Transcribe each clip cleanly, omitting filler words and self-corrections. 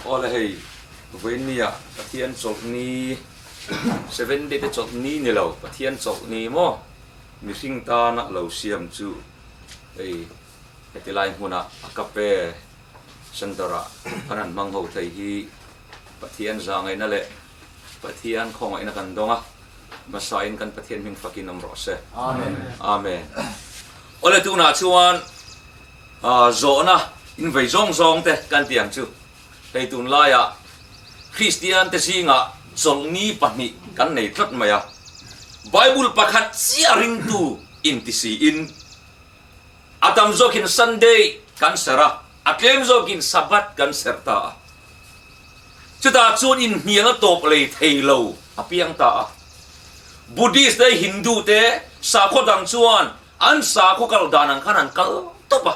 Awle hei vawiinnia Pathian chawlhni Seven Day te chawlhni ni lo Pathian chawlhni maw mihring tana lo siam chu hei heti lai hmuna a kape center ah kan han hmang ho thei hi Pathian zahngaihna leh Pathian khawngaihna kan dawng a, hmasain kan Pathian hming fakin awm rawh se. Amen. Amen. Awle tunah chuan zawhna in vei zawng zawng te kan ti ang chu. Hei tunlaiah Kristian te zingah chawlhni pahnih kan nei tlat mai a. Bible pakhat chiah ringtu inti siin a tam zawkin Sunday kan serh a, a tlem zawkin Sabbath kan serh ta a. Chutah chuan inhnial a tawp lei thei lo a piang ta a. Buddhist te Hindu te sakhaw dang chuan an sakhaw kal dan ang khan an kal tawp a.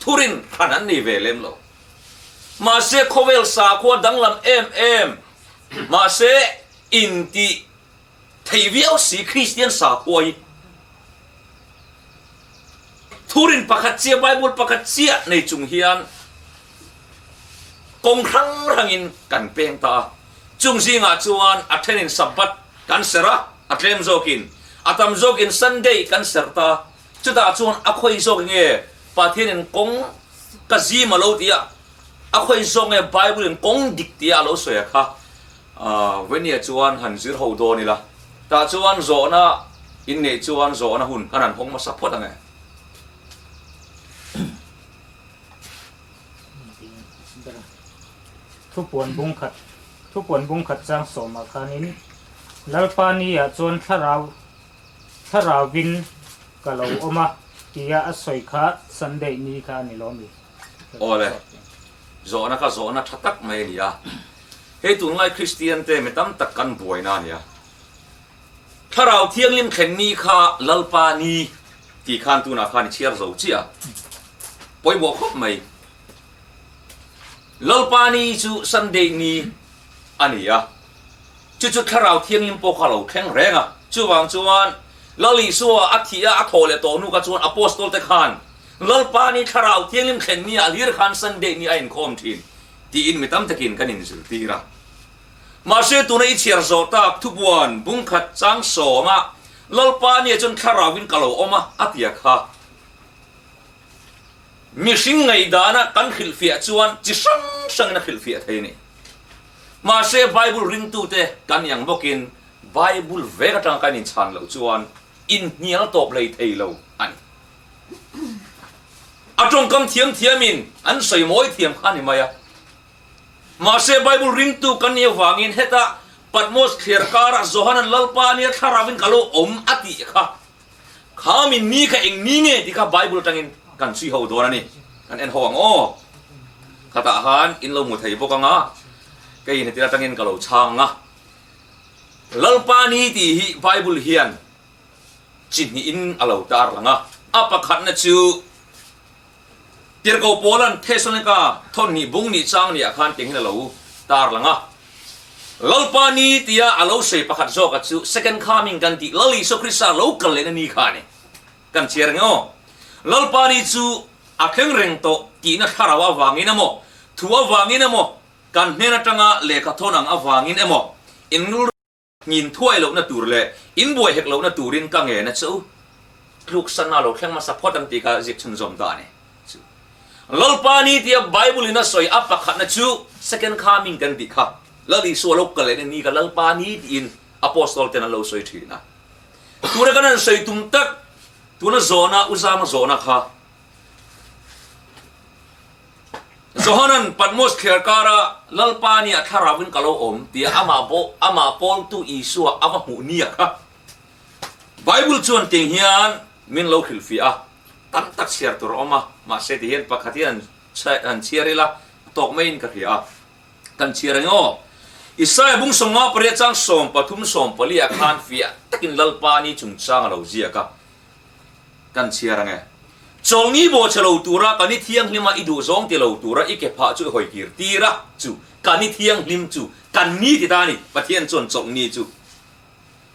Thurin hran an nei ve lem lo. Mahse khawvel sakhua danglam em em mahse inti thei viau si Kristian sakhua hi thurin pakhat chiah Bible pakhat chiah nei chung hian kawng hrang hrangin kan peng ta a. Chung zingah chuan a thenin Sabbath kan serh a, a tlem zawkin, a tam zawkin Sunday kan serh ta. Chutah chuan a khawi zawk nge Pathianin kawng ka zim a lo ti a, a khawi zawk nge Bible-in kawng dik tia a lo sawi a kha Venia chuan han zir ho dawn ila. Tah chuan zawhna inneih chuan zawhna hun kan han hawng hmasa phawt ang e. Thupuan bung khat Thupuan bung khat chang sawmah khanin Lalpa ni ah chuan thlarau Thlarauvin ka lo awm a tia a sawi kha Sunday ni kha a ni lo mi? Awle, zawhna kha zawhna tha tak mai a ni a. Hei tunlai Kristian te mi tam tak kan buaina a ni a. Thlarau Thianghlim thlen ni kha Lalpa ni tih khan tunah khan i chhiar zo chiah a. Pawimawh khawp mai. Lalpa ni chu Sunday ni a ni a. Chu chu Thlarau Thianghlim pawh kha a lo thleng reng a. Chuvang chuan Lal Isua a thih a, a thaw leh tawh hnu kha chuan Apostol te khan Lalpa ni Thlarau Thianghlim thlen ni ah hlir khan Sunday ni a inkhawm thin tiin mi tam takin kan inzirtir a. Mahse tuna i chhiar zawh tak thubuan bungkhat chang sawma Lalpa nia chuan Thlarauin ka lo awm a a tia kha. Mihring ngaihdana kan hrilhfiah chuan chi hrang hrangin a hrilhfiah thei a ni. Mahse, Bible ringtute kan iang bawkin Bible vek atanga kan inchhan loh chuan inhnial tawp hlei thei lo a ni. A tawngkam thiam thiamin an sawi mawi thiam kha a ni mai a. Mahse, Bible ringtu kan nih avangin heta Patmos thliar karah Johanan Lalpa nia thlarauin ka lo awm a tih kha kha min ni kha eng ni nge tih kha Bible atangin kan chhui ho dawn a ni. Kan en ho ang aw. Khatah khan in lo hmu thei bawk ang a, kei heti atangin ka lo chhang ang a. Lalpa ni tih hi Bible hian chi hnihin a lo tar lang a. A pakhatna chu Tirhkoh Paula'n Thesalonika thawnhnih bung nih chang niah khan tiang hian a lo tar lang a. Lalpa ni tia a lo sawi pakhat zawka chu Second Coming kan tih Lal Isua Krista lo kal lehna ni kha a ni. Kan chhiar ang e aw. Lalpa ni chu a thleng reng tawh tihna thlarau avangin emaw, thu avangin emaw, kan hnen atanga lehkha thawn ang avangin emaw, in Ngin thuai lohna tur leh in buai hek lohna turin ka ngen a chu tluksanna lo thleng hmasa phawt ang tih kha zik chhunzawm ta a ni. Chu Lalpa ni tia Bible in a sawi a pakhatna chu second coming kan tih kha Lal Isua lo kal lehna ni kha Lalpa ni tiin Apostol ten an lo sawi thin a. Tuna kan han sawi tum tak tuna zawhna U Zama zawhna kha Johanan Patmos thliar kara Lalpa nia thlarauin ka lo awm tia amah pawh amah pawltu Isua a va hmuh nia kha. Bible chuan tiang hian min lo hrilhfiah a, tam tak chhiar tur a awm a, mahse ti hian pakhat hian han chhiar ila a tawk maiin ka hria a. Kan chhiar ang aw. Isaiah bung sawmnga pariat chang 13 14 ah khan fiah takin Lalpa ni chungchang a lo ziak a. Kan chhiar ang e. Chawlni bawh che lo tura ka ni thianghlima i duh zawng ti lo tura i ke phah chu i hawi kir tir a, chu ka ni thianghlim chu kan ni ti ta a ni, Pathian chuan chawlhni chu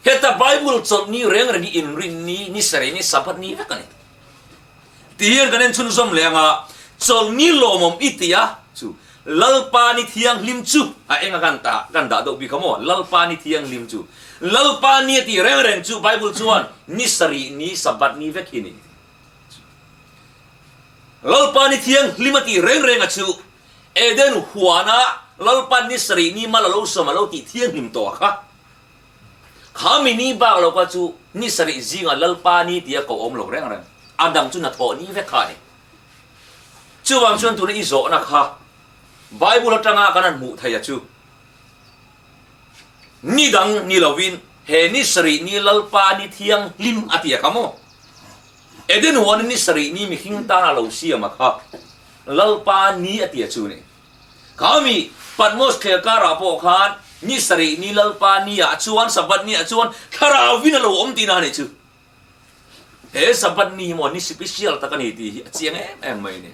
heta Bible chawlhni reng reng hi inrin ni, ni sarih ni, Sabbath ni vek a ni. Ti hian kan en chhunzawm leh ang a, chawlhni lawmawm i ti a, chu. Lalpa ni thianghlim chu a eng a kan ta kan dah deuh bik a maw? Lalpa ni thianghlim chu. Lalpa ni a tih reng reng chu Bible chuan ni sarih ni Sabbath ni vek hi ni. Lalpa ni thianghlim a tih reng reng a chu Eden huana Lalpa ni sarih ni mal a lo sawm a lo tih thianghlim tawh a kha. Kha mi ni bak lo kha chu ni sarih zinga Lalpa ni tia ko awm lo reng reng. A dang chu hnathawh ni vek kha a ni. Chuvang chuan tuna i zawhna kha Bible atanga kan han hmuh theih a chu ni dang ni lovin he ni sarih ni Lalpa ni thianghlim a ti a kha maw? Eden huan ni sarih ni mihring tan a lo siam a kha Lalpa ni a ti a chu ni. Kha mi Patmos thler karah pawh khan ni sarih ni Lalpa ni ah chuan Sabbath ni ah chuan thlarau in a lo awm tihna a nih chu. He Sabbath ni hi maw ni special tak a ni tih hi a chiang em em mai a ni.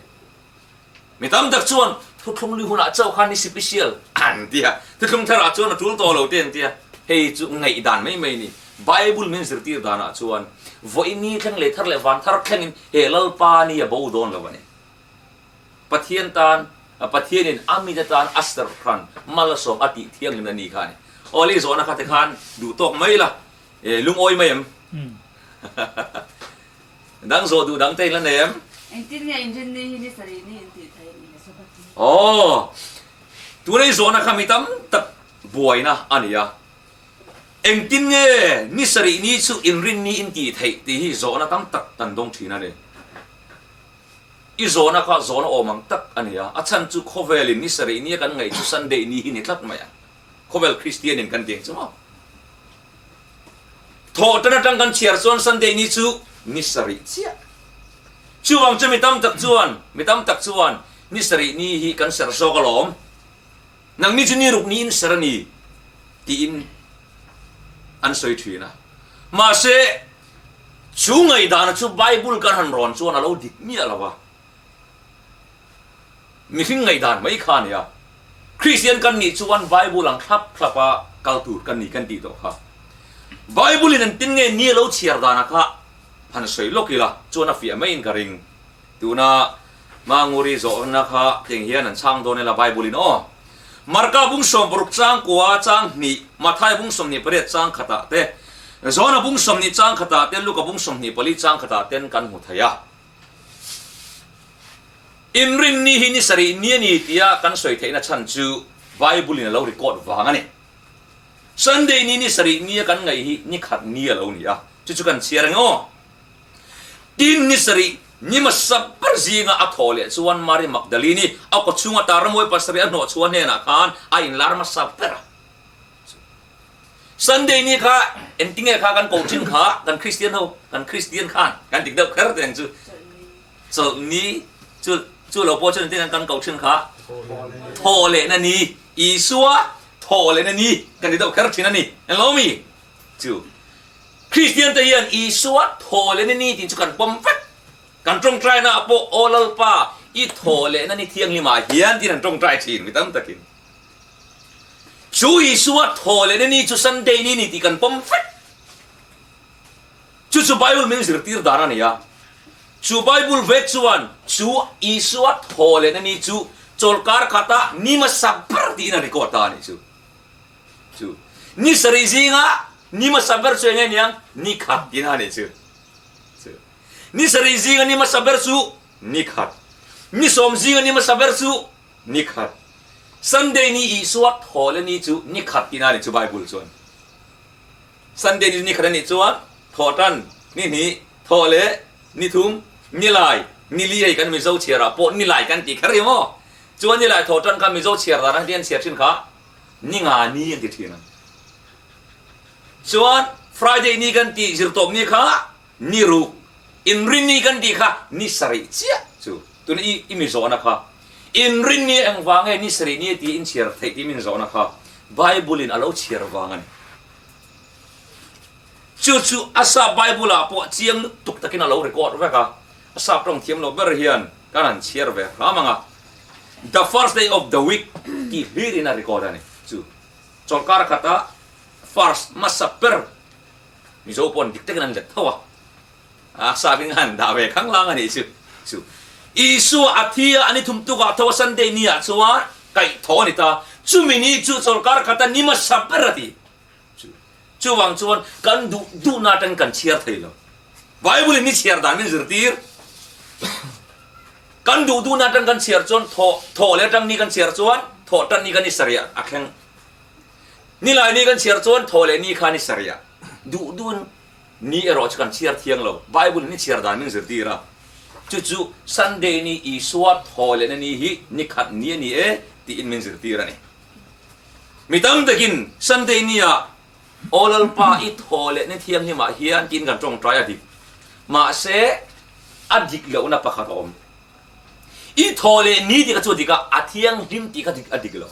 Mi tam tak chuan thuthlung li hunah chauh khan ni special an ti a, thuthlung tharah chuan a tul tawh lo te an ti a, hei chu ngaihdan mai mai a ni. Bible min zirtir danah chuan vawiin ni thleng leh thar leh van thar thlengin he Lalpa ni a bo dawn lo a ni. Pathian tan, Pathianin a mite tan a serh hran malsawm a tih thianghlim na ni kha a ni. Aw lei zawhna kha te khan duh tawk mai la, lungawi mai em? Dang zawh duh dang te in la nei em? Engtin nge inrinni hi ni sarih ni in tih theih ni? Aw, tuna i zawhna kha mi tam tak buaina a ni a. Engtin nge ni sarih ni chu inrinni in tih theih tih hi zawhna tam tak kan dawng thin a ni. I zawhna kha zawhna awm ang tak a ni a, a chhan chu khawvelin ni sarih nia kan ngaih chu Sunday ni hi ni tlat mai a, khawvel Kristianin kan ti ang chu maw? Thawhtan atang kan chhiar chuan Sunday ni chu ni sarih chiah. Chuvang chu mi tam tak chuan, mi tam tak chuan ni sarih ni hi kan ser zawk alawm, nangni chu ni ruk niin ser a ni tiin an sawi thin a. Mahse, Chu ngaihdana chu Bible kan han rawn chuan a lo dik miah lo a. Mihring ngaihdan mai kha a ni a. Kristian kan nih chuan Bible ang thlap thlap a kal tur kan ni kan tih tawh kha. Bible in engtin nge ni a lo chhiar dana kha han sawi lawk ila chuan a fiah maiin ka ring. Tuna Manguri zawhna kha teng hian an chhang dawn ila Bible in aw. Marka bung 60 chang kua chang hnih, Mathai bung 28 chang khatah te, Zona bung 20 chang khatah te, Luka bung 24 chang khatah ten kan hmu thei a. Inrinni hi ni sarih ni a ni tia kan sawi theihna chhan chu Bible in a lo record vang a ni. Sunday ni ni sarih ni a kan ngaih hi ni khat ni a lo ni a, chu chu kan chhiar ang aw. Tin, ni sarih ni hmasa ber zinga a thaw leh chuan Mari Magdalini a kaw chhunga tarmawi pasarih a hnawh chhuah hnenah khan a inlar hmasa ber a. Sunday ni kha engtinge kha kan ko thin kha kan Kristian ho, kan Kristian khan kan dik deuh kher teng chu. Chawlhni chu chu lo pawh chu engtinge kan ko thin kha thaw lehna ni, Isua thaw lehna ni kan ti deuh kher thin a ni. Englo mi? Chu Kristian te hian Isua thaw lehna ni tih chu kan pawm vek. Kan tawngtaina ah pawh Aw Lalpa, i thaw lehna ni thianghlim ah hian tiin an tawngtai thin mi tam takin. Chu Isua thaw lehna ni chu Sunday ni ni tih kan pawm vek. Chu chu Bible min zirtir dan a ni a. Chu Bible vek chuan chu Isua thaw lehna ni chu chawlkar khata ni hmasa ber tiin a record ta a nih chu. Chu ni sarih zinga ni hmasa ber chu enge niang? Ni khat tihna a nih chu. Chu ni sarih zinga ni hmasa ber chu ni khat. Ni sawm zinga ni hmasa ber chu ni khat. Sunday ni Isua thawle ni chu ni khat tihna a nih chu Bible chuan. Sunday ni chu ni khat a nih chuan thawhtan, ni hnih, thawh leh ni thum, ni lai, ni li hei kan Mizo chhiarah pawh ni lai kan tih kher hi maw? Chuan ni lai thawhtan kha Mizo chhiar dan a hian chhiar thin kha Ni nga ni an ti thin a. Chuan Friday ni kan tih zirtawp ni kha ni ruk, inrin ni kan tih kha ni sarih chiah chu. Tuna i i mi zawhna kha inrin ni engvang nge ni sarih ni tih in chhiar theih tih min zawhna kha Bible in a lo chhiar vang a ni. Chu chu a sap Bible ah pawh chiang lutuk takin a lo record vek a, a sap tawng thiam lo ber hian kan han chhiar ve hram ang a. The first day of the week tih hlir in a record a ni. Chu chawlhkar khata first hmasa ber Mizo pawh dik takin an let tho a, a sap in han dah ve khang lang a nih chu. Chu Isua a thi a, a ni thum tukah tho a Sunday ni ah chuan. Kaih thaw a ni ta. Chumi ni chu chawlhkar khata ni hmasa ber a ti. Chuvang chuan kan duh duhna atangin kan chhiar thei lo. Bible in ni chhiar dan min zirtir. Kan duh duhna atang kan chhiar chuan thawh thawh leh atang ni kan chhiar chuan thawh tan ni kan ni sarih a thleng. Nilai ni kan chhiar chuan thawh leh ni kha ni sarih a duh duhin ni erawh chu kan chhiar thiang lo. Bible in ni chhiar dan min zirtir a. Chu chu Sunday ni Isua thawh lehna ni hi ni khat ni a ni e tiin min zirtir a ni. Mi tam takin Sunday nia Aw Lalpa i thaw leh ni thianghlimah hian tiin kan tawngtai a dik. Mahse a dik lohna pakhat a awm. I thaw leh ni tih kha chu a dik a, a thianghlim tih kha a dik lo.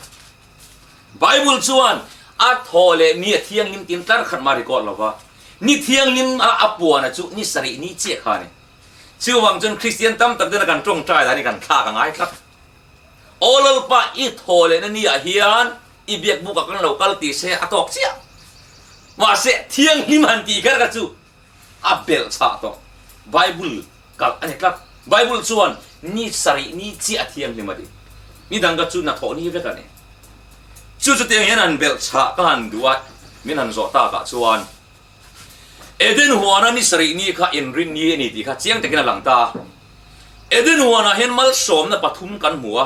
Bible chuan a thaw leh ni a thianghlim tiin tlar khat mah record lo va, ni thianghlim a a puana chu ni sarih ni chiah kha a ni. Chuvang chuan Kristian tam tak tena kan tawngtai dan hi kan thlak a ngai tlat. Aw Lalpa i thaw lehna ni ah hian i biak buk ah kan lo kal tih se a tawk chiah. Mahse thianghlim han tih kher kha chu a belh chhah tawh. Bible kalh a ni tlat. Bible chuan ni sarih ni chiah a thianghlim a ti. Ni dang kha chu hnathawh ni vek a ni. Chu chutiang hian han belh chhah ka han duh a, min han zawh tak ah chuan Eden huana ni sarih ni kha inrin ni a ni tih kha chiang takin a lang ta a. Eden huanah hian malsawmna pathum kan hmu a.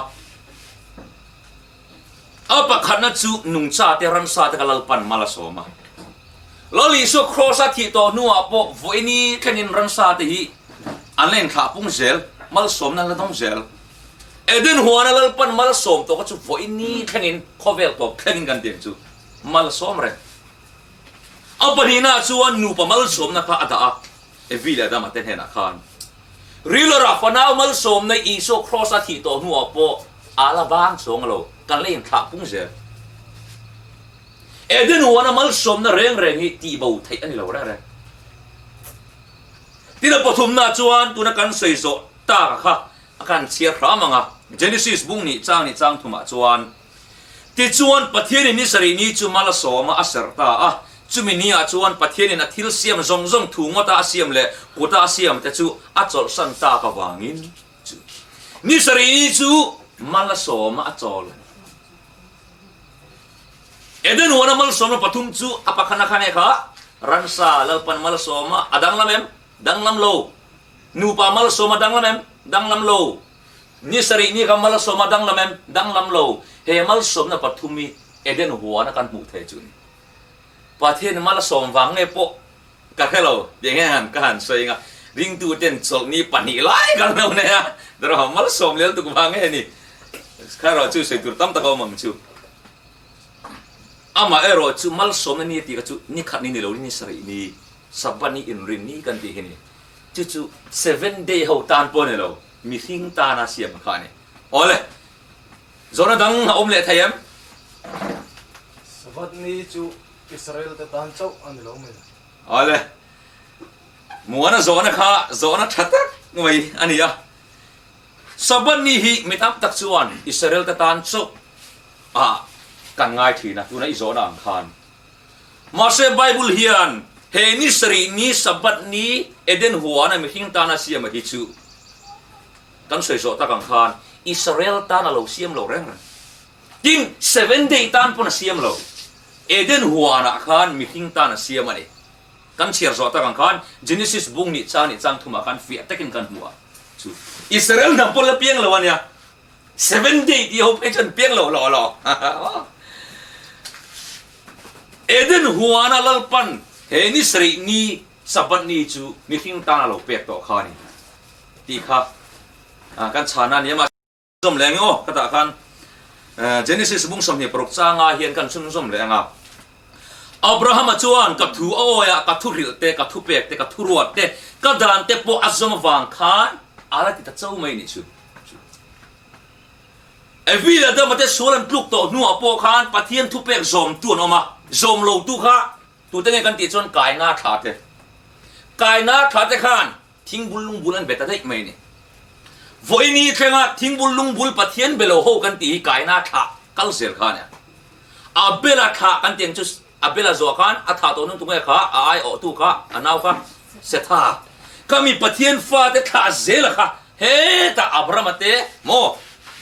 A pakhatna chu nungcha te ransa te kha Lalpan mal a sawm a. Lal Isua Kraws a thih tawh hnuah pawh vawiini thlengin ransa te hi an la inthlah pung zel, malsawmna an la dawng zel. Eden huana Lalpan malsawm tawh kha chu vawiini thlengin khawvel tawp thlengin kan tih ang chu malsawm reng. A pahnihna chuan nupa malsawmna kha a dah a, Evi leh Adama te hnenah khan. Rilora fanau malsawmna Isua Kraws a thih tawh hnuah pawh a la vang chuang lo, kan la inthlah pung zel. Eden huana malsawmna reng reng hi tihbo theih a ni lo reng reng. Tin a pathumna chuan tuna kan sawi zawh taka kha a kan chhiar hram ang a, Genesis bung nih chang nih chang thumah chuan, Tichuan, Pathianin ni sarih ni chu mal a sawm a, a serh ta a. Chumi niah chuan Pathianin a thil siam zawng zawng thu ngawta a siam leh kuta a siam te chu a chawlhsan tak avangin chu ni sarih ni chu mal a sawm a, a chawl a ni. Eden huana malsawmna pathum chu a pakhana khan e kha, Ransa, Lalpan mal a sawm a, a danglam em? Danglam lo. Nupa malsawm a danglam em? Danglam lo. Ni sarih ni kha malsawm a danglam em? Danglam lo. He malsawmna pathum hi Eden huana kan hmuh thei chu ni. Pathian malsawm vang nge pawh ka hre lo tih nge han ka han sawi anga ringtu ten chawlhni pahnih lai kan lo nei a, dawrah malsawm lel tuk vang nge ni? Kha erawh chu sawi tur tam tak a awm ang chu. Amah erawh chu malsawmna ni a tih kha chu ni khat ni ni lo ni sarih ni, Sabbath ni inrin ni kan tih hi ni. Chu chu seven day ho tan pawh a ni lo. Mihring tana siam kha a ni. Awle, zawhna dang a awm leh thei em? Sabbath ni chu Israel te tan chauh a ni lo mai. Awle, Muana zawhna kha zawhna tha tak mai a ni a. Sabbath ni hi mi tam tak chuan Israel te tan chauh ah kan ngai thin a, tuna i zawhna ang khan. Mahse Bible hian he ni sarih ni Sabbath ni Eden huana mihring tana siam a hi chu kan sawi zawh tak ang khan Israel tan a lo siam lo reng reng. Tin, seven day tan pawn a siam lo. Eden huanah khan mihring tan a siam a ni. Kan chhiar zawh tak ang khan Genesis bung nih chang nih chang thumah khan fiah takin kan hmu a chu Israel hnam pawn la piang lo a nia. Seven day tih ho phei chuan piang lo lo lo. Eden huana Lalpan he ni sarih ni Sabbath ni chu mihring tan a lo pek tawh kha a ni tih kha kan chhana a ni a. Mahse zawm leh ang aw ka tah khan Genesis bung 26 changa hian kan chhunzawm leh ang a. Abrahama chuan ka thu a awi a, ka thu hrilh te, ka thu pek te, ka thu ruat te, ka dan te pawh a zawm avang khan a la ti ta cho mai nih chu. Evi leh Adama te sual an tluk tawh hnuah pawh khan Pathian thupek zawmtu an awm a, zawm lotu kha tute nge kan tih chuan Kaina thla te. Kaina thla te khan thingbul lungbul an be ta daih mai a ni. Vawiini thlenga thingbul lungbul Pathian be lo ho kan tih hi Kaina thla kal zel kha a nia. Abela thla kan tih ang chu Abela zawh khan a thah tawh nung tu nge kha a ai awhtu kha a nau kha Setha kha mi Pathian fate thlah zela kha hetah Abrahama te maw?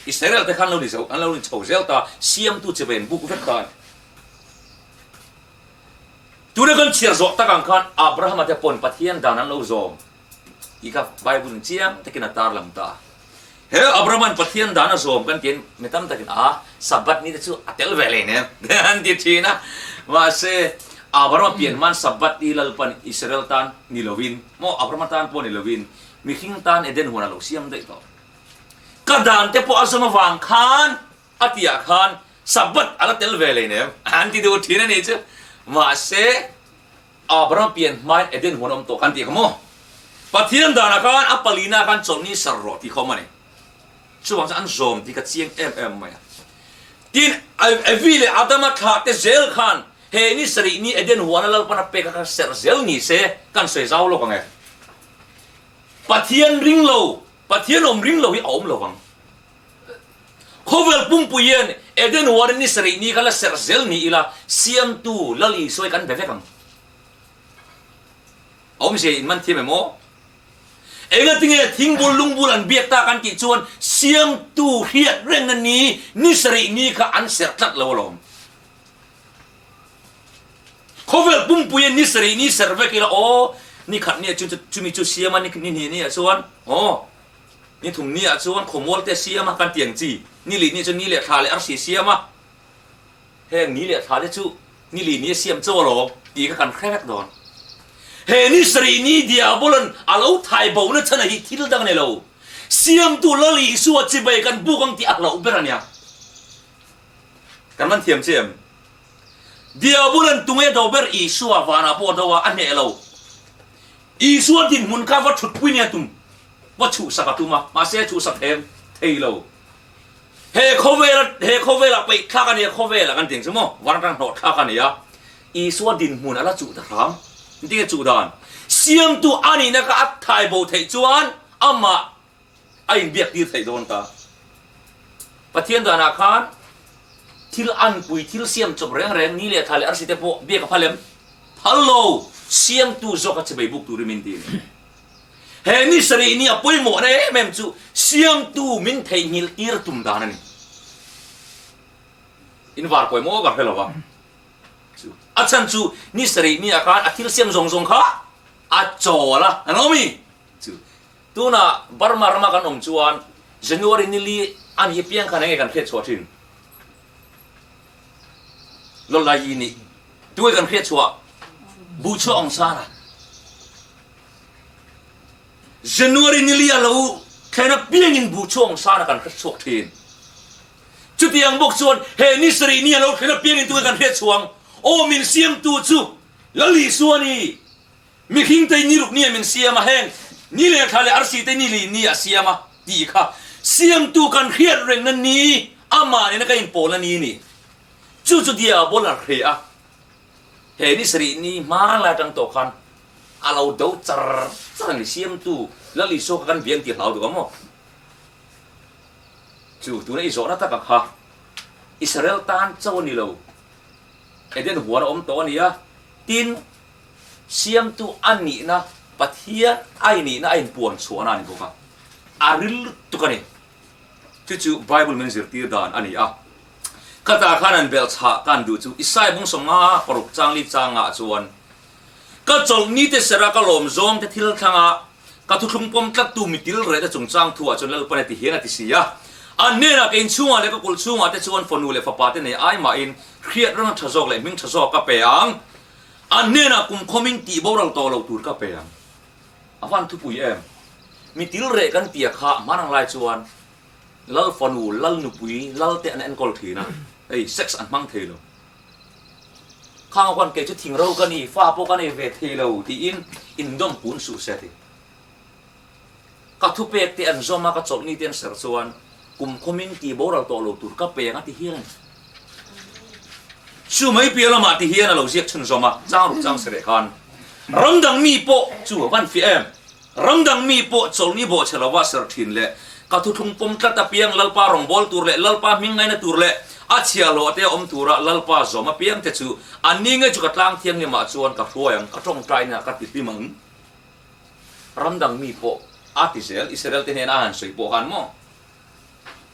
Israel te khan lo ni zo an lo ni chho zel ta siamtu che ven buk vek ta a ni. Tuna kan chhiar zawh tak ang khan Abrahama te pawn Pathian dan an lo zawm tih kha Bible in chiang takin a tarlang ta a. He Abrahama'n Pathian dan a zawm kan tiin mi tam takin a Sabbath ni te chu a tel ve lei nen an ti thin a. Mahse Abrahama pian hman Sabbath ni Lalpan Israel tan ni lovin maw Abrahama tan pawh ni lovin mihring tan Eden huan a lo siam daih tawh. Ka dan te pawh a zawm avang khan A tihah khan Sabbath a la tel ve lei nem an ti duh thin a nih chu. Mahse, Abraham pian hmain Eden huan a awm tawh kan tih kha maw? Pathian danah khan a palina khan chawlhni sar rawh tih kha awm a ni. Chuvang chuan an zawm tih kha chiang em em mai a. Tin, Evi leh Adama thlah te zel khan he ni sarih ni Eden huana Lalpan a pek a kha serh zel ni se kan sawi zau lawk ang e. Pathian ring lo, Pathian awm ring lo hi a awm lo vang. Khawvel pumpui hian Eden huan ni sarih ni kha la serh zel ni ila Siamtu Lal Isua hi kan be vek ang. A awmzia in man thiam em aw? Engatinge thingbul lungbul an biak tak an tih chuan Siamtu hriat rengna ni ni sarih ni kha an serh tlat lo alawm. Khawvel pumpui hian ni sarih ni serh vek ila aw ni khat ni ah chuan chumi chu siama ni hnih ni ah chuan aw Ni thum ni ah chuan khawmual te siam a kan ti ang chi, ni li ni chu ni leh thla leh arsi siam a, heng ni leh thla te chu ni li ni a siam chaw alawm tih kha kan hre vek dawn. He ni sarih ni diabolon a lo thai bo na chhan a hi thil dang a ni lo, siamtu Lal Isua chibai kan buk ang tih a hlauh ber a nia. Kan man thiam che em? Diabolon tunge do ber Isua vanah pawh a do a, a hneh lo. Isua dinhmun kha va thutpui nia tum va chhuhsak a tum a, mahse a chhuhsak them thei lo. He khawvela he khawvela peih thlak a nia, khawvela kan ti ang chu maw, van atang hnawh thlak a nia. Isua dinhmun a la chuh ta hram. Engtin nge chuh dan? Siamtu a nihna kha a thai bo theih chuan amah a inbiak tir theih dawn ta. Pathian danah khan thil anpui, thil siam chawp reng reng, ni leh thla leh arsi te pawh biak a phal em? Phal lo! Siamtu zawk a chibei buk turin min ti a ni. He ni sarih ni a pawimawhna em em chu siamtu min theihnghilh tir tum dan a ni. In var pawimawh ka hre lo va. Chu a chhan chu ni sarih ni ah khan a thil siam zawng zawng kha a chawl a, an awm i chu. Tuna Burma rama kan awm chuan January ni li a nih apiang khan enge kan hriat chhuah thin? Lawlai yi nih tunge kan hriat chhuah? Bu chhuah ang san a. January ni li a lo thlen apiangin bu chhuah ang san a kan hre chhuak thin. Chutiang bawk chuan he ni sarih ni a lo thlen apiangin tunge kan hriat chhuang? Aw min siamtu chu Lal Isua a ni. Mihring te ni ruk ni a min siam a, heng ni leh thla leh arsi te ni li ni a siam a tih kha siamtu kan hriat rengna ni amah nena ka inpawlna ni a ni. Chu chu diabol a hre a, he ni sarih ni hmanlai atang tawh khan a lo do char char a ni, siamtu Lal Isua kha kan biang tih hlau duh ang maw? Chu tuna i zawhna taka kha Israel tan chauh a ni lo, Eden huan a awm tawh a ni a, tin, Siamtu a nihna, Pathian a inihna a inpuan chhuahna a ni bawk a, a ril lutuk a ni. Chu chu Bible min zirtir dan a ni a. Khatah khan an belh chhah ka an duh chu Isaiah bung 55 chang li changah chuan, Ka chawlhni te sera ka lawm zawng te thil thlanga ka thuthlung pawm tlattu mi til reh te chungchang thuah chuan Lalpan a ti hian a ti si a. An hnenah ka inchhungah leh ka kulh chhungah te chuan fanu leh fapa te nei ai mahin hriat rang tha zawk leh hming tha zawk ka pe ang. An hnenah kum khawmin tih boral tawh lo tur ka pe ang. A van thupui em? Mi til reh kan tia kha hman ang lai chuan Lal fanu, Lal nupui, Lal te an enkawl thin a, hei sex an hmang thei lo. Khang khuan kei chu thingro ka ni, fa pawh ka nei ve thei lo tiin indawm kun suh se ti. Ka thupek te an zawm a, ka chawlhni te an serh chuan kum khawmin tih boral tawh lo tur ka pe ang a ti hian a ni. Chu mai piah lamah ti hian a lo ziak chhunzawm a, chang ruk chang sereh khan ram dang mi pawh chu a van fiah em? Ram dang mi pawh chawlhni bawhchhe lova serh thin leh ka thuthlung pawm tlat apiang Lalpa rawngbâwl tur leh Lalpa hming ngaina tur leh a chhiahhlawh te awm tura Lalpa zawm apiang te chu anni ngei chu ka tlang thianghlimah chuan ka hruai ang, ka tawngtaina ka ti hlim ang. Ram dang mi pawh a ti zel, Israel te hnena a han sawi pawh khan maw?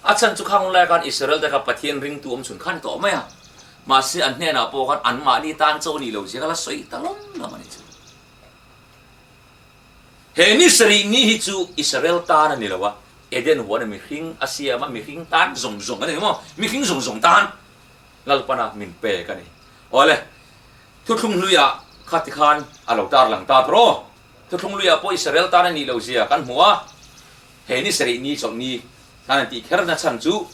A chhan chu khang lai khan Israel te kha Pathian ringtu awm chhun kha ni tawh mai a. Mahse an hnenah pawh khan anmahni tan cho nih lo zia kha la sawi ta lawm lawm a ni chu. He ni sarih ni hi chu Israel tan a ni lo a, Eden huan a mihring a siam a, mihring tan zawng zawng a ni maw? Mihring zawng zawng tan Lalpana min pek a ni. Awle, thuthlung hluiah kha tikhan a lo tarlang ta tawh aw. Thuthlung hluiah pawh Israel tan a nih lo zia kan hmu a, he ni sarih ni chawlhni khan an tih kher na chhan chu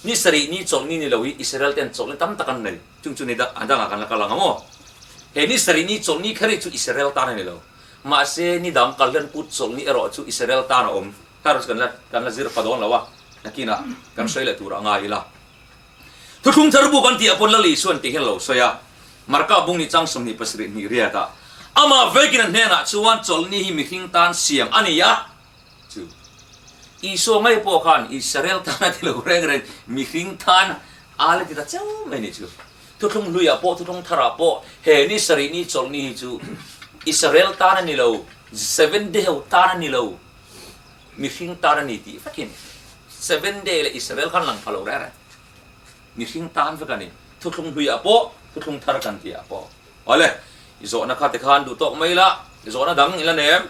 ni sarih ni chawlhni ni lo hi Israel ten chawlhni tam tak an nei, chung chu ni dangah kan la kal ang a maw? He ni sarih ni chawlhni kher hi chu Israel tan a ni lo. Mahse, ni dang kalhlen kut chawlhni erawh chu Israel tan a awm. Kar chu kan la zir fa dawn lo a, nakinah kan sawi leh tur a ngai ila. Thuthlung thar bu kan tih ah pawn Lali chuan tih hian a lo sawi a, Marka bung ni chang 27 hnih riat ah, Amah vekin a hnenah chuan chawlhni hi mihring tan siam a ni a, chu Isua ngei pawh khan Israel tan a ti lo reng reng, mihring tan a la ti ta cheu mai ni chu. Thuthlung hluiah pawh thuthlung tharah pawh he ni sarih ni chawlhni hi chu Israel tan a ni lo, Seven Day ho tan a ni lo, mihring tan a ni tih vekin Seven Day leh Israel khan lang pha lo reng reng. Mihring tan vek a ni. Thuthlung hluiah pawh thuthlung thar kan tihah pawh. Awle, i zawhna kha tikhan duh tawk mai la, i zawhna dang i la nem.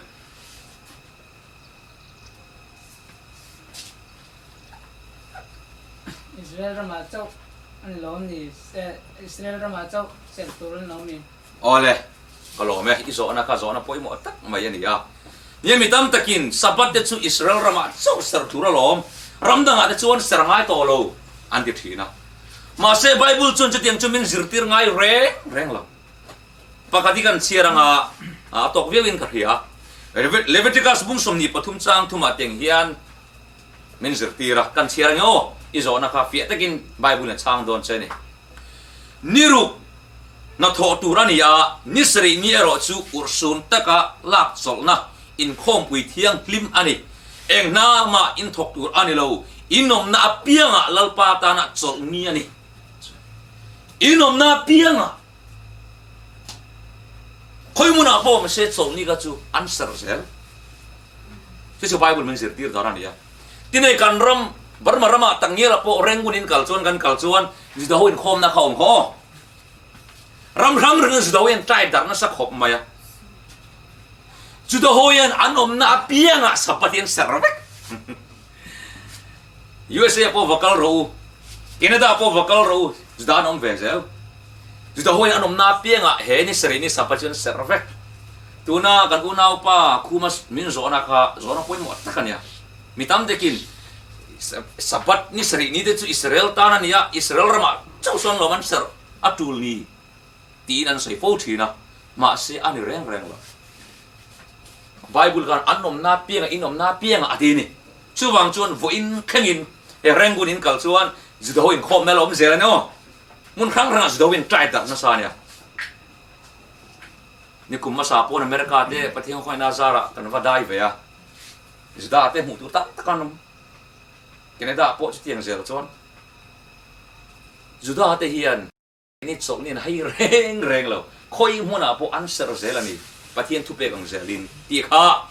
Israel ramah chauh an lawm ni, Israel ramah chauh chelh tur an lawm ni. Awle, ka lawm e, i zawhna kha zawhna pawimawh tak mai a ni a. Nia mi tam takin Sabbath te chu Israel ramah chauh ser tur a lawm, ram dangah te chuan ser ngai tawh lo an ti thin a. Mahse Bible chuan chutiang chu min zirtir ngai reng reng lo. Pakhat hi kan chhiar anga a tawk viauin ka hria. Leviticus bung 23 chang thumah teng hian min zirtir a, kan chhiar ange aw, i zawhna kha fiah takin Bible in a chhang dawn che a ni. Ni ruk hnathawh tur a ni a, ni sarih ni erawh chu urhsun taka lak chawlhna inkhawmpui thianghlim a ni. Eng hna mah inthawk tur a ni lo, inawmna apiangah Lalpa tana chawlh ni a ni. Inawmna apiangah. Khawi hmunah pawh mahse chawlhni kha chu an ser zel. Chu chu Bible min zirtir dan a ni a. Tinei kan ram Burma ramah takngialah pawh Rangoon in kal chuan kan kal chuan Juda ho inkhawmna kha a awm khaw. Ram hrang hrangin Juda ho hian tribe darh nasa khawp mai a. Juda ho hian an awmna apiangah Sabbath hi an ser vek. USA pawh va kal rawh u, Canada pawh va kal rawh u, Juda an awm ve zel. Juda ho in an awmna apiangah he ni sarih ni Sabbath chu an serh vek. Tuna kan unaupa Khuma min zawhna kha zawhna pawimawh tak a nia. Mi tam takin Sabbath ni sarih ni te chu Israel tan a ni a, Israel ramah chauh sawn lawm an serh a tul ni tiin an sawi fo thin a, mahse a ni reng reng lo. Bible khan an awmna apiangah in awmna apiangah a ti a ni. Chuvang chuan vawiin thlengin he Rangoon in kal chuan Juda ho inkhawmna la awm zel a ni aw. Hmun hrang hrangah Juda ho in try darh nasa a nia. Nikum hmasa pawn America te Pathian khawngaihna zarah kan va dai ve a, Juda te hmuh tur tam tak an awm. Canada ah pawh chutiang zel chuan Juda te hian Ni chawlh ni an hai reng reng lo. Khawi hmunah pawh an serh zel a ni. Pathian thupek ang zelin tih kha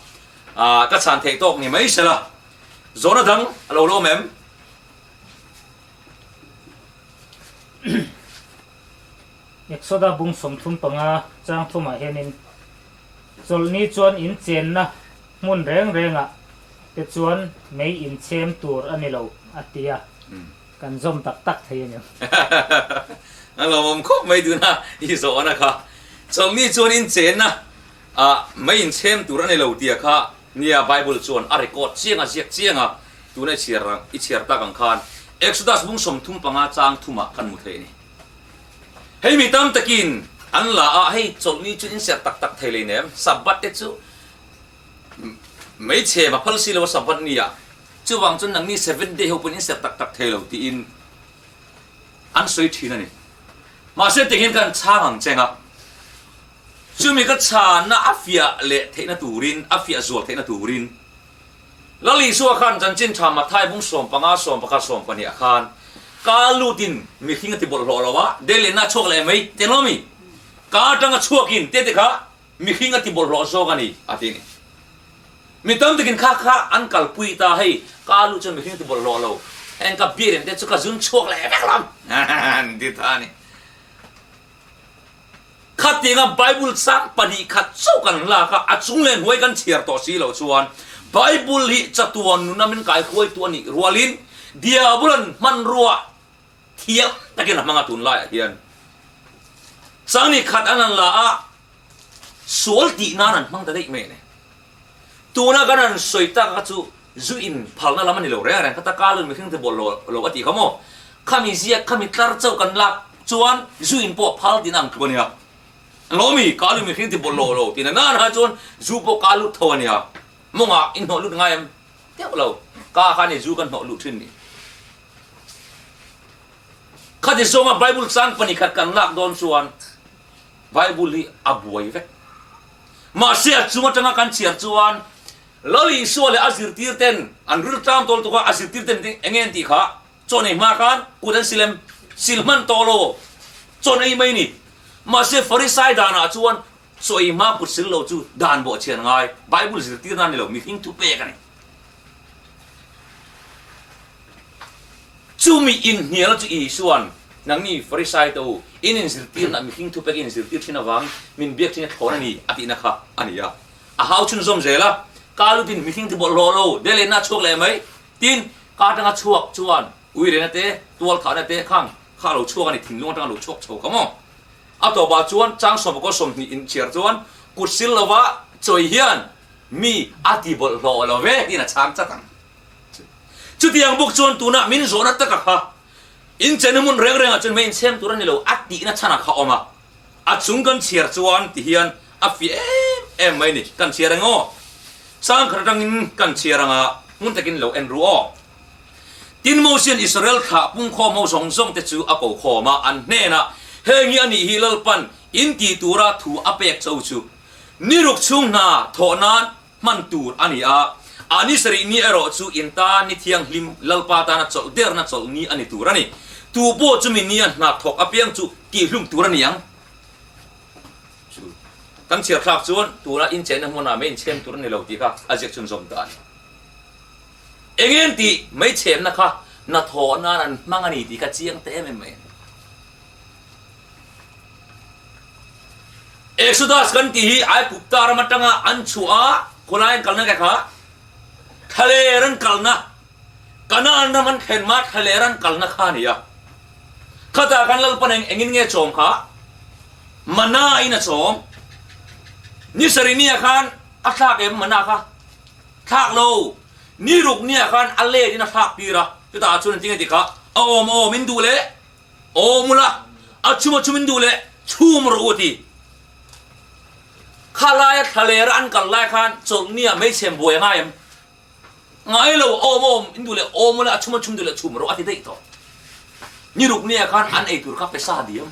ka chhan theih tawk ni mai sela. Zawhna dang a lo lawm em? Exoda bung 35 chang thumah hianin chawlhni chuan in chenna hmun reng rengah te chuan mei inchhem tur a ni lo a ti a. Kan zawm tak tak thei a ni. A lawmawm khawp mai tuna i zawhna kha. Chawlhni chuan in chenna ah mei in chhem tur a ni lo tia kha nia Bible chuan a record chiang a ziak chiang a, tuna i chhiar i chhiar tak ang khan Exodus bung 35 chang thumah kan hmu thei a ni. Hei mi tam takin an la a, hei chawlhni chu in serh tak tak thei lei nem, Sabbath te chu mei chhem a phal si lo a Sabbath ni ah. Chuvang chuan nangni Seventh Day ho pawhin in serh tak tak thei lo tiin an sawi thin a ni. Mahse tiang hian kan chhang ang cheng a, chumi ka chhanna a fiah leh theihna turin, a fiah zual theihna turin Lal Isua khan chanchin tha Mathai bung 15, 11, 12 ah khan ka lutin mihring a ti bawlhhlawh lo a, deilenna a chhuak leh mai ti lo mi? Ka atanga chhuakin te te kha Mihring a ti bawlhhlawh zawk a ni, a ti a ni. Mi tam takin kha kha an kalpui ta, hei ka lu chuan mihring a ti bawlhhlawh lo. Heng ka beer in te chu ka zun chhuak leh vek lam an ti ta a ni. Khatianga Bible chang 2 khat chauh kan lak a, a chung leh hnuai kan chhiar tawh si loh chuan Bible hi chatuan nuna min kaihruaitu a nih rualin Diabolan hmanrua thiam takin a hmang a tunlaiah hian chang ni khat an han la a, sual tih nan an hmang ta daih mai a ni. Tuna kan han sawi tak kha chu zu in phalna lam a ni lo reng reng, khata kalun mihring te bawlhhlawh lo a tih kha maw? Khami ziak khami tlar chauh kan lak chuan zu in pawh phal tihna ang tluk a nia. Lawmi, kalun mihring te bawlhhlawh lo tihna nan ha chuan zu pawh ka lut tho a nia. Mawngah in hnawh lut ngai em? Deuh lo, ka kha ni zu kan hnawh luh thin ni. Khati zawnga Bible chang 2 khat kan lak dawn chuan Bible hi a buai vek. Mahse a chung atanga kan chhiar chuan Lal Isua leh a zirtir ten an riltlam tawl tuk a, a zirtir ten eng nge an tih kha chaw nei hma khan kut an sil em? Sil hman tawh lo, chaw nei mai ni. Mahse Farisai danah chuan chaw ei hma kut sil lo chu dan bawhchhian ngai, Bible zirtirna a ni lo, mihring thu pek a ni. Chumi inhnialna chu Isua'n, Nangni Farisai te u, in inzirtirna mihring thupek in inzirtir thin avang min biak thin a thlawn a ni, a tihna kha a ni a. A hau chhunzawm zel a, Ka lutin mihring ti bawlhhlawh lo, de lehna a chhuak leh mai. Tin, ka atanga chhuak chuan uirena te, tualthahna te khang kha a lo chhuak a ni, thinlung atanga lo chhuak chho kha maw? A tawpah chuan chang sawmpakaw 20 inchhiar chuan kut sil lova chawi hian mi a ti bawlhhlawh lo ve tiin a chhang chat ang. Chutiang bawk chuan tunah min zawhna taka kha inchena hmun reng rengah chuan mei inchhem tur a ni lo a tihna chhanah kha awm a, a chung kan chhiar chuan tihian a fiah em em mai ni. Kan chhiar eng aw? Changkhat atangin kan chhiar anga hmun takin lo en ru aw. Tin Mosian Israel thlah pungkhawm ho zawng zawng te chu a ko khawm a, an hnenah, Heng hi a nih hi Lalpan in ti tura thu a pek cho chu ni ruk chhung hna thawh nan hman tur a ni a, a ni sarih ni erawh chu in tan ni thianghlim Lalpa tana chawlh derna chawlh ni a ni tur a ni. Tu pawh chumi nia hna thawk apiang chu tihhlum tur a ni ang. Chu kan chhiar thlak chuan tuna incheina hmunah mei inchhem tur a ni lo tih kha a ziak chhunzawm ta a ni. Engem tih mei chhemna kha hnathawh nan an hmang a ni tih kha chiang ta em em mai a ni. Exodus kan tih hi Aigupta ram atanga an chhuah a, khawlai an kalna ke kha thlaler an kalna, Kanaan ram an thlen hma thlaler an kalna kha a ni a. Khatah khan Lalpan eng engin nge chawm kha? Mana in a chawm. Ni sarih nia khan a thlak em mana kha? Thlak lo. Ni ruk nia khan a let in a thlak tir a. Chutah chuan engtin nge ti kha? A awm a awm in duh leh Aw mula, a chhum a chhum in duh leh chhum rawh u a ti. Kha laia thlalera an kal lai khan chawlhnia hmeichhe buai a ngai em? Ngai lo, awm awm in duh leh aw mula, a chhum a chhum duh leh chhum rawh a ti daih tawh. Ni ruknia khan an ei tur kha pe sa diam.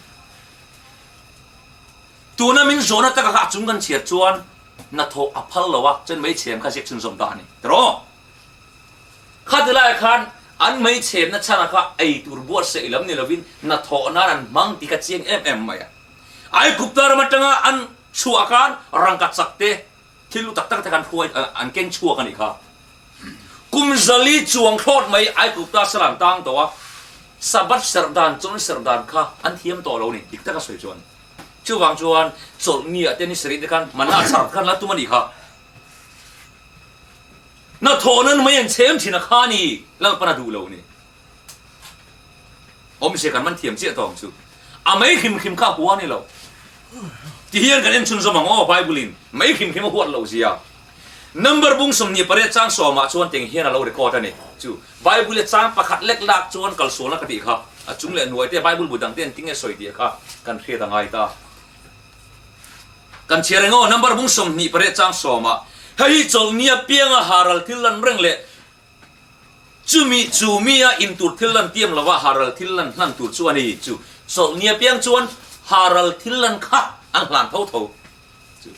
Tuna min zawhna taka kha a chung kan chhiar chuan hnathawh a phal lo a, chuan hmeichhe kha ziak chhunzawm ta a ni. Tiraw? Khati lai khan an hmeichhemna chhana kha ei tur buatsaih lam ni lovin hnathawh nan an hmang tih kha chiang em em mai a. Aigupta ram atanga an chhuah khan rangka chak te, thil lu tak tak te khan hruai an keng chhuak a nih kha. Kum zali chuang thlawt mai Aigupta salan tang tawh a, Sabbath serh dan, chawlhni serh dan kha an thiam tawh lo a ni, dik taka sawi chuan. Chuvang chuan chawlhni ah te ni sarih te khan manna chhar khan la tum a nih kha. Hnathawh nan mai an chhem thin a kha ni, Lalpan a duh lo ni. Awmzia kan man thiam chiah tawng chu. A mei hrim hrim kha a hua ni lo. Ti hian kan en chhunzawm ang aw Bible in mei hrim hrim a huat loh zia. Number bung 28 chang 10 ah chuan teng hian a lo record a ni. Chu Bible a chang pakhat lek lak chuan kalsualna ka tih kha a chung leh hnuai te Bible bu dang te an tinge sawi tih kha kan hriat a ngai ta. Kan chhiar eng aw, number bung 28 chang 10 ah, Hei hi chawlhni apianga haral thil lan reng leh chumi chu mi a intur thil lan tiam lova haral thil lan hlan tur chu a ni. Chu chawlhni apiang chuan haral thil lan kha an hlan tho tho. Chu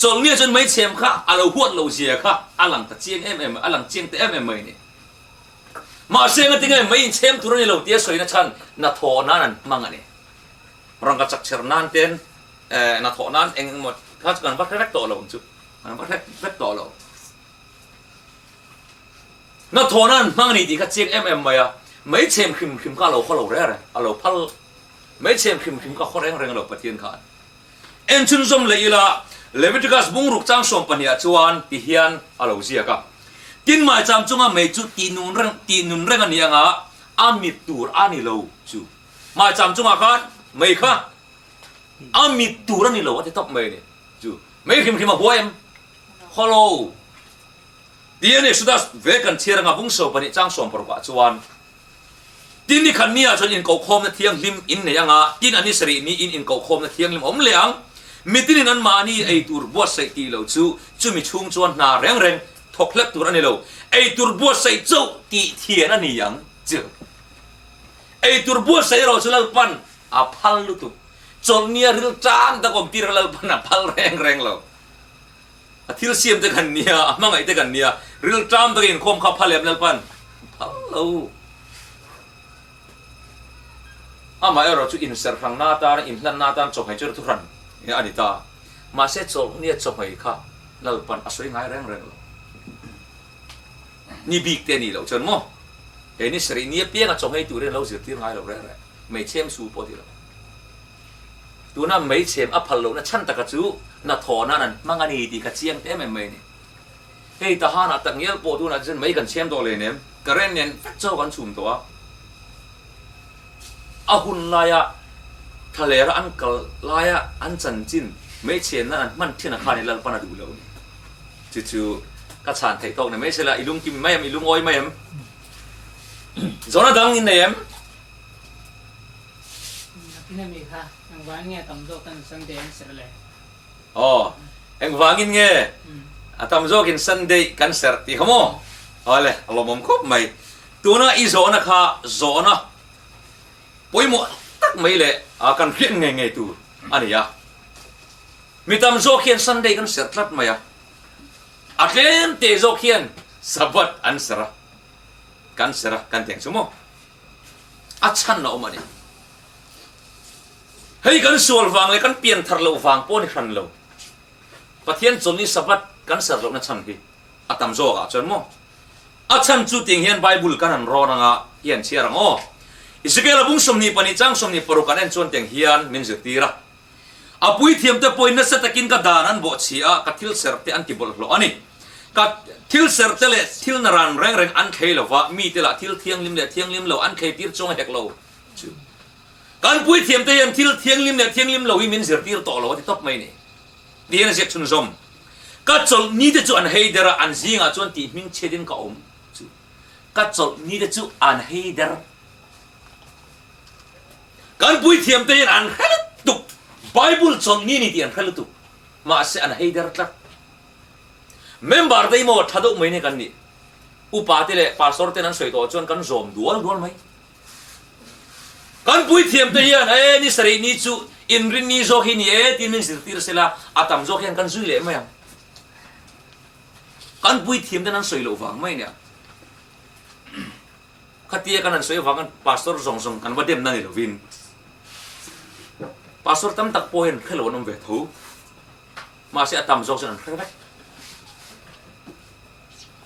chawlhni ah chuan meichhem kha a lo huat loh zia kha a lang ta chiang em em, a lang chiang ta em em mai a ni. Mahse ngatinge mei inchhem tur a ni lo tia sawina chhan hnathawh nan an hmang a ni. Rangka chak chher nan ten hnathawh nan eng emaw kha chu kan va hre vek tawh lo ang chu, kan va hre vek tawh lo. Hnathawhna an hmang a ni tih kha chiang em em mai a, meichhem hrim hrim kha a lo haw lo reng reng, a lo phal meichhem hrim hrim kha haw reng reng a lo Pathian khan. En chhunzawm leh ila, Leviticus bungruk chang 12 ah chuan ti hian a lo ziak a, Tin maicham chunga mei chu tih nun reng tih nun reng a ni anga a mit tur a ni lo chu. Maicham chungah khan mei kha a mit tur a ni lo a ti tawp mai a ni chu. Mei hrim hrim a huai em? Haw lo. Ti a ni, Sudas ve kan chhiar anga bung 12 chang 60 ah chuan Tin ni khat ni ah chuan inkohkhawmna thianghlim in nei anga tin a ni sarih ni in inkohkhawmna thianghlim awm leh ang. Mitinin an mahni ei tur buatsaih tih lo chu chumi chhung chuan hna reng reng thawk hlek tur a ni lo. Ei tur buatsaih chauh tih thian a ni ang chu. Ei tur buatsaih erawh chu Lalpan a phal lutuk. Chawlhnia ril tan tak awm tir kha Lalpan a phal reng reng lo. A thil siam te kan nia, a hmangaih te kan nia, ril ṭam taka inkhawm kha phal em Lalpan? Phal lo. Amaherawh chu inserhrangna atana inhlanna atan chawhmeh chu thuhran a ni ta. Mahse chawlhnia chawhmeh kha Lalpan a sawi ngai reng reng lo. Ni bik te a nih loh chuan maw? He ni sarih ni apianga chawhmeh turin a lo zirtir ngai lo reng reng. Hmeichhem su pawh ti lo. Tuna meichhem a phal lohna chhan taka chu hnathawh nan an hmang a ni tih ka chiang ta em em mai a ni. Hei Tahanah tak ngial pawh tunah chuan mei kan chhem tawh leh nem, current nen vek chaw kan chhum tawh a. A hun laia thlalera an kal laia an chanchin meichhem nan an hman thin a khan i Lalpan a duh lo a ni. Chu chu ka chhan theih tawk ni mai sela, i lungkim mai em, i lungawi mai em? Zawhna dang in nei em? Aw, engvangin nge a tam zawkin Sunday kan serh tih kha maw? Awle, a lawmawm khawp mai. Tuna i zawhna kha zawhna pawimawh tak mai leh kan hriat ngei ngei tur a ni a. Mi tam zawk hian Sunday kan serh tlat mai a, a tlem te zawk hian Sabbath an serh a, kan serh a kan ti ang chu maw? A chhan a awm a ni. Hei kan sual vang leh kan pian thar loh vang pawh a ni hran lo. Pathian chawlhni Sabbath kan serh lohna chhan hi a tam zawk ah chuan maw? A chhan chu tiang hian Bible kan han rawn anga hi an chhiar ang aw. Ezekiel a bung 22 chang 26 an en chuan tiang hian min zirtir a. A puithiamte pawhin nasa takin ka dan an bawhchhi a, ka thil serhte an ti bawlhhlawh a ni. Ka thil serhte leh thil naran reng reng an thlei lo va, mite lah thil thianghlim leh thianghlim lo an thlei tir chuang hek lo chu. Kan puithiamte hian thil thianghlim leh thianghlim lo hi min zirtir tawh lo a ti tawp mai ni. Tiin a ziak chhunzawm. Ka chawlh nite chu an hei der a, an zingah chuan tih hming chhiatin ka awm chu. Ka chawlh nite chu an hei der. Kan puithiamte hian an hre lutuk, Bible chawlhni ni tih an hre lutuk, mahse an hei der tlat. Member te hi maw tha deuh mai nia kan nih. Upa te leh pastor ten an sawi tawh chuan kan zawm dual dual mai. Kan puithiamte hian e ni sarih ni chu inrin ni zawk hi ni e tiin min zirtir sela a tam zawk hian kan zui leh mai ang. Kan puithiamten an sawi loh vang mai nia. Khatia kan han sawi avangin pastor zawng zawng kan va demna ni lovin pastor tam tak pawh hian hre lo an awm ve tho. Mahse a tam zawk chuan an hre vek.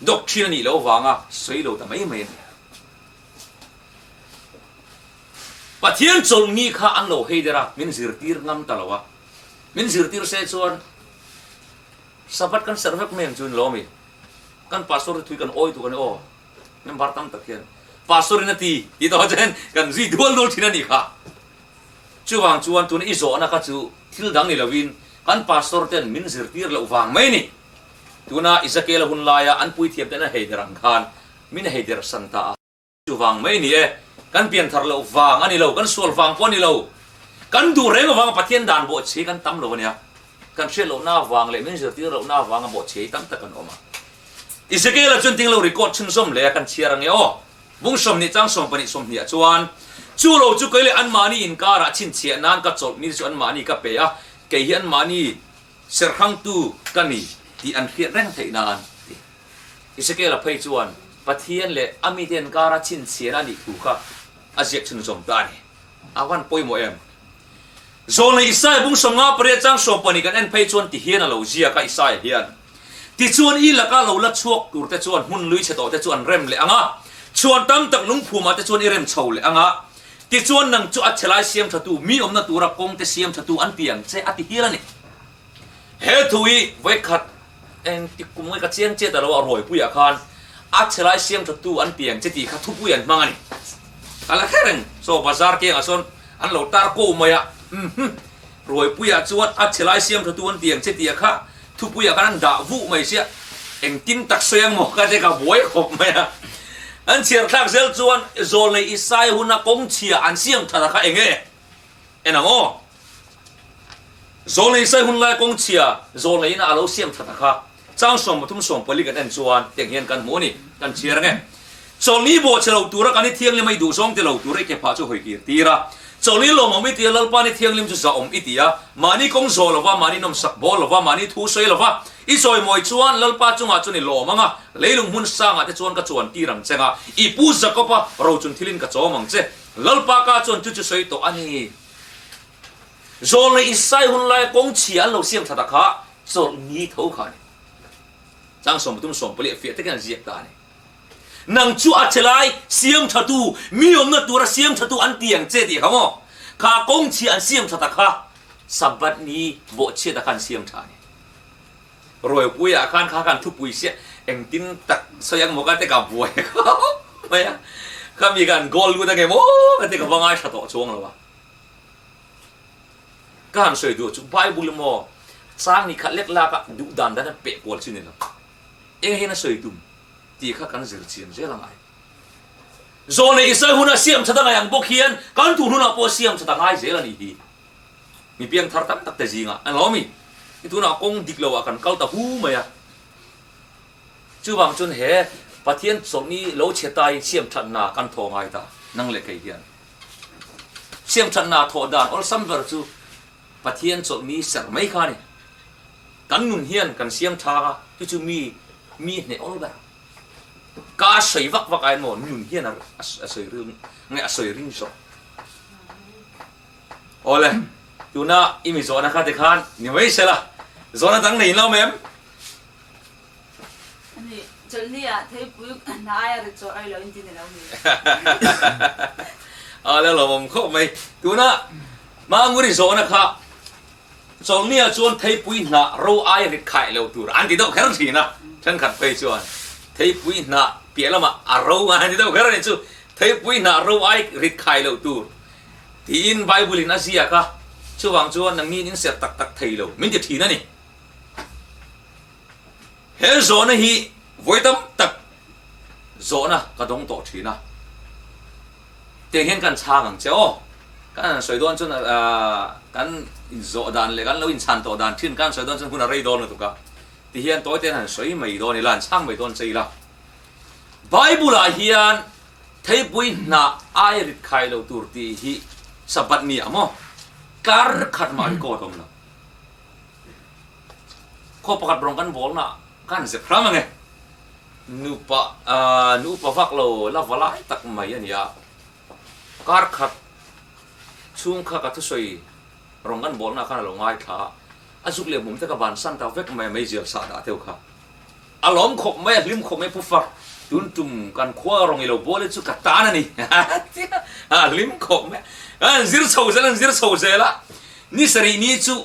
Doctrine a nih loh avanga sawi lo ta mai mai a ni. Pathian chawlhni kha an lo hei der a, min zirtir ngam ta lo a. Min zirtir se chuan Sabbath kan serh vek mai ang chu ni lo ami? Kan pastor te thui kan awi tuk a ni aw. Member tam tak hian pastor in a ti tih tawh chuan kan zui dual dual thin a nih kha. Chuvang chuan tuna i zawhna kha chu thil dang ni lovin kan pastor ten min zirtir loh vang mai a ni. Tuna Ezekiel-a hun laia an puithiam ten an heider ang khan min heider san ta a. Chuvang mai a ni e, kan pianthar loh vang a ni lo, kan sual vang pawh a ni lo. Kan duh reng avanga Pathian dan bawhchhi kan tam lo a nia. Kan hriat lohna avang leh min zirtir lohna avanga bawhchhi tam tak an awm a. Ezekiel-a chuan ting lo record chhunzawm leh a kan chhiar ang e aw. Bung 20 chang 12 20 ah chuan, Chu lo chu kei leh anmahni inkarah chhinchhiah nan ka chawlh ni chu anmahni ka pe a, kei hi anmahni serhrangtu ka ni tih an hriat reng theih nan ti. Ezekiel-a phei chuan Pathian leh a mite inkara chhinchhiahna a nih thu kha a ziak chhunzawm ta a ni. A van pawimawh em? Zawlnei Isaiah bung 58 chang 12 kan en phei chuan ti hian a lo ziak a, Isaiah hian. Tichuan i laka lo la chhuak tur te chuan hmun lui chhe tawh te chu an rem leh ang a, chhuan tam tak lungphumah te chuan i rem chho leh ang a. Tichuan nang chu a chhelai siam thatu, mi awmna tura kawng te siam thatu an ti ang che a ti hial a ni. He thu hi vawikhat engtik kum nge ka chiang chiah ta lo a Rawipuiah khan a chhelai siam thatu an ti ang che tih kha thupui an hmang a ni. Ka la hre reng, saw bazar kengah sawn an lo tar ko mai a, umm Rawipuiah chuan a chhelai siam thatu an ti ang che tih kha thupuiah khan an dah vuh mai sia, engtin tak sawi ang maw ka ti ka buai khawp mai a. An chhiar thlak zel chuan Zawlnei Isai huna kawng chhia an siam that a kha eng nge? En ang aw. Zawlnei Isai hun lai kawng chhia Zawlnei ina a lo siam that a kha chang 33 40 kan en chuan tiang hian kan hmu a ni, kan chhiar ang e. Chawlhni bawh che lo tura kan i thianghlim a i duhzawng ti lo tura i ke phah chu hawi kir tir a. Chawlhni lawmawm i ti a, Lalpa ni thianghlim chu zahawm i ti a, mahni kawng zawh lova, mahni nawmsak bawl lova, mahni thu sawi lova i chawimawi chuan Lalpa chungah chuan i lawm ang a, leilung hmun sangah te chuan ka chuan tir ang che nga, i pu Jakob-a rochun thilin ka chawm ang che. Lalpa ka chuan chu chu sawi tawh a ni. Zawlnei Isai hun laia kawng chhia an lo siam that a kha chawlhni tho kha a ni. Chang 30 40 a fiah takin an ziak ta a ni. Nang chu a che lai siam tha tu, mi awmna tura siam tha tu an ti ang che tih kha maw? Kha kawng chhia an siam tha ta kha Sabbath ni bawhchhiat ah khan siam tha a ni. Rawipuia ah khan kha khan thupui sia engtin tak sawi ang maw ka ti ka buai khawp mai a, kha mi khan goal lut ange maw ka ti ka va ngaithla tawh chuang lo a. Ka han sawi duh chu Bible maw chang ni khat lek lak a duh dan dan a peh kual chi ni lo. Eng hian a sawi tum tih kha kan zir chian zel a ngai. Zawlnei Isai huna siam that a ngai ang bawk hian kan tun hunah pawh siam that a ngai zel a nih hi. Mi piangthar tam tak te zingah an lo mi. I tunah kawng dik loah kan kal ta hu mai a. Chuvang chuan he Pathian chawlhni lo chhe tai siam thatna kan thaw ngai ta nang leh kei hian. Siam thatna thawh dan awlsam ber chu Pathian chawlhni serh mai kha a ni. Kan nun hian kan siam tha a, chu chu mi mi hneh awl ber. Ka sawi vak vak ai maw nun hian a sawi ril nge a sawi ring zawk. Awle, tuna i mi zawhna kha tikhan ni mai sela, zawhna dang nei lo mem? Ani, chawlhni ah theipui hna aia ri chaw ai lo in ti ni lo mi. Awle, lawmawm khawp mai. Tuna Manguri zawhna kha Chawlhnia chuan theipui hnah ro ai rit khaih lo tur an ti deuh kher thin a, thenkhat phei chuan theipui hnah piah lamah a ro an ti deuh kher a ni chu, theipui hnah ro ai rit khai lo tur tiin Bible in a ziak a, chuvang chuan nangni in serh tak tak thei lo min ti thin a ni. He zawhna hi vawi tam tak zawhna ka dawng tawh thin a. Tiang hian kan chhang ang che aw. Kan han sawi dawn chuan kan inzawh dan leh kan lo inchhan tawh dan thin kan sawi dawn chuan hun a rei dawn lutuk a. Ti hian tawi ten han sawi mai dawn ila, han chhang mai dawn che ila. Bible ah hian theipui hnah ai rit khai lo tur tih hi Sabbath ni ah maw tlar khat mah record awm lo. Khaw pakhat rawng kan bawlna kan zep hram ang e. Nupa nupa vak lo la va lai tak mai a ni a, kar khat chhung kha ka thusawi rawn kan bawlna khan a lo ngaithla a, a zuk leh hmum te ka bansan ta vek mai a, meizial sah dah deuh kha a lawm khawp mai a, hlim khawp mai pu fak, tun tum kan khua rawn i lo bawl hi chu ka tan a ni a hlim khawp mai a, an zir chho zel an zir chho zel a, ni sarih ni chu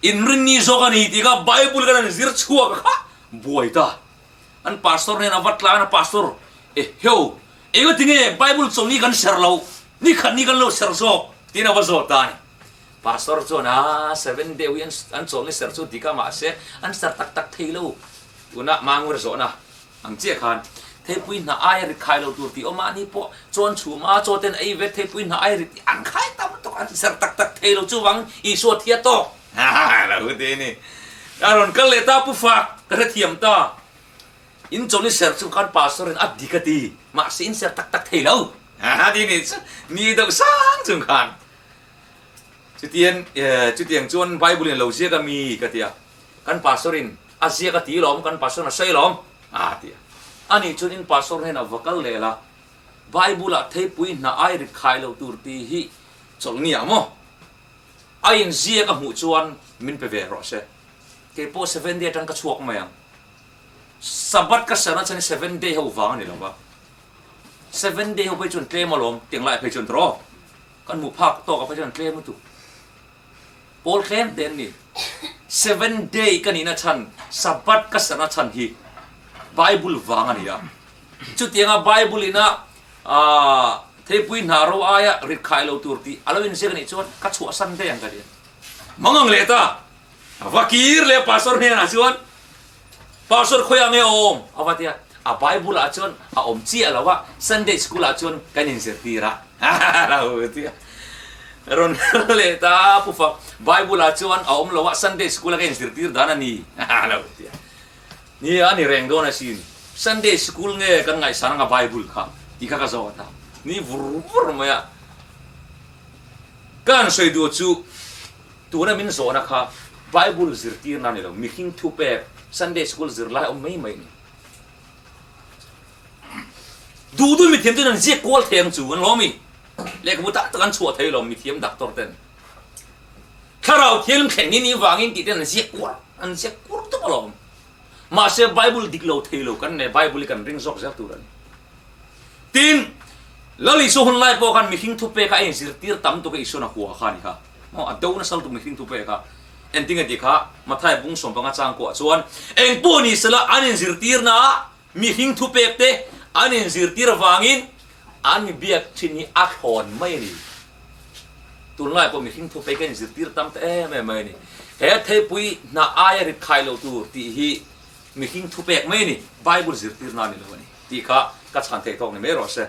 inrinni zawk a ni tih kha Bible khan an zir chhuak a kha buai ta. An pastor nen a va tlan a, Pastor, Eheu, enga tinge Bible chawlhni kan ser lo, ni khat ni kan lo ser zawk? tiin a va zawt ta a ni. Pastor chuan, Aa, seven day hi an chawlhni ser chu dik a, mahse an ser tak tak thei lo. Tuna Mangur zawhna ang chiah khan theipui hna aia rit khai lo tur tih awm a, ani pawh chuan chhum a, chaw ten ei vet theipui hna aia rit an khai tam tawk, an ser tak tak thei lo, chuvang Isua thia tawk. Lo ti ni. A rawn kal leh ta Pu Fak, ka hrethiam ta. In chawlhni ser chu khan pastor in a dik a ti, mahse in ser tak tak thei lo. Ti ni chu ni deuh sang chung khan. Chutiang chutiang chuan Bible in lo ziak a mi ka ti a. Kan pastor in a ziak a ti lawm, kan pastor in a sawi lawm a ti a. Ani chuan in pastor hnenah va kal leh la, Bible ah theipui hna ai rit khai lo tur tih hi chawlhni ah maw? A inziak a hmuh chuan min pe ve rawh se. Kei pawh Seventh Day atang ka chhuak mai ang. Sabbath ka serh na chhan hi seven day ho vang a ni lo va. Seven day ho phei chuan tlem alawm tiang lai phei chuan tawh kan hmuh phak tawk ah phei chuan tlem lutuk. Pawl tlem te an ni. Seven day ka nihna chhan Sabbath ka serh na chhan hi Bible vang a ni a. Chutianga Bible ina theipui hna ro aia rit khai lo tur tih a lo inziak a nih chuan ka chhuah san daih ang ka ti a. Mangang leh ta! A va kir leh a pastor hnenah chuan, Pastor khawiah nge a awm? A va ti a, a Bible ah chuan a awm chiah lo a, Sunday school ah chuan kan inzirtir a a lo ti a. Rawn her leh ta a, Pu Fak, Bible ah chuan a awm lo a, Sunday school a ka inzirtir dan a ni a lo ti a. Nia, a ni reng dawn asin, Sunday school nge kan ngaihsan anga Bible kha tih kha ka zawt a, ni vur vur mai a. Ka han sawi duh chu Tuna min zawhna kha Bible zirtirna a ni lo, mihring thupek Sunday School zirlai awm mai mai a ni. Duh duh mithiam ten an ziak kual thei ang chu an lawm i, lehkhabu tam tak an chhuah thei lo mithiam doctor ten. Thlarau thianghlim thlen ni ni vangin tih ten an ziak kual, an ziak kur tawp alawm. Mahse Bible dik lo thei lo kan nei, Bible hi kan ring zawk zel tur a ni. Tin, Lal Isua hun lai pawh khan mihring thupek a inzirtir tam tuk a Isuan a hua kha a ni kha. Maw a do nasa lutuk mihring thupek a. Engtin nge tih kha Mathai bung sawmpanga chang kuah chuan eng pawh ni sela an inzirtirna ah mihring thupek te an inzirtir avangin an mi biak thin hi a thlawn mai a ni. Tunlai pawh mihring thupek a inzirtir tam ta em em mai a ni. He theipui hna aia rit khai lo tur tih hi mihring thupek mai a ni, Bible zirtirna a ni lo a ni tih kha ka chhan theih tawk ni mai rawh se.